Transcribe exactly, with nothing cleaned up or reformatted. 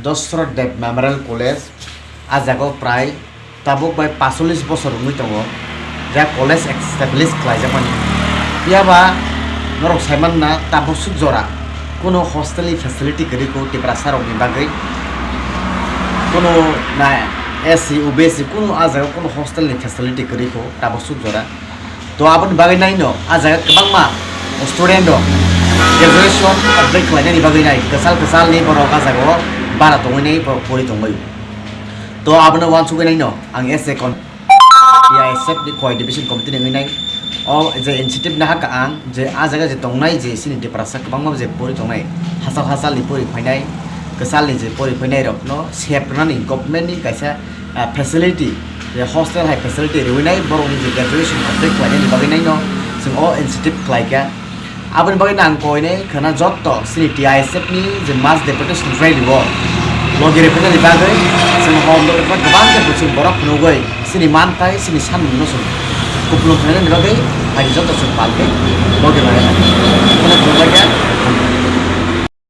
Dasarath Deb Memorial College, a jaga o prai tabuk bai paisolish bosor wngwi tongo, je college establish khlaijakmani. Phiya ba norok sai manna tabuk suk jora kuno hostel ni facility kwrwi kho Tiprasa rokni bagwi, kuno na A C, O B C, kuno a jaga kuno hostel ni facility kwrwi kho tabuk suk jora. To aboni bagwi naino a jaga kwbangma student rok graduation complete khlainani bagwi nai kwchal kwchal ni borok a jaga o bara tongwi nai borok pori tongwi. To abono uansugwi naino ang as a con-, T I S F ni Khowai division committee ni wngwi nai o je initiative nahakha ang je a jaga je tongnai je chini Tiprasa kwbangma je pori tongnai hachal hachal ni pori phainai kwchal ni je pori phainai rokno sep rwnani government ni kaisa ah, facility, je hostel hai facility rwinai borokni je graduation complete khlainani bagwi naino chwng o initiative khlaikha. Aboni bagwi nang koinai khana jotto chini T I S F ni je mass deputation rally o logi rwphainani bagwi chwng hom dok rwkha kwbang khe buchung borok phunugwi chini manthai chini sanmungno chwng kupulung khlainani bagwi hai jotto chwng palkhe logi rwkha.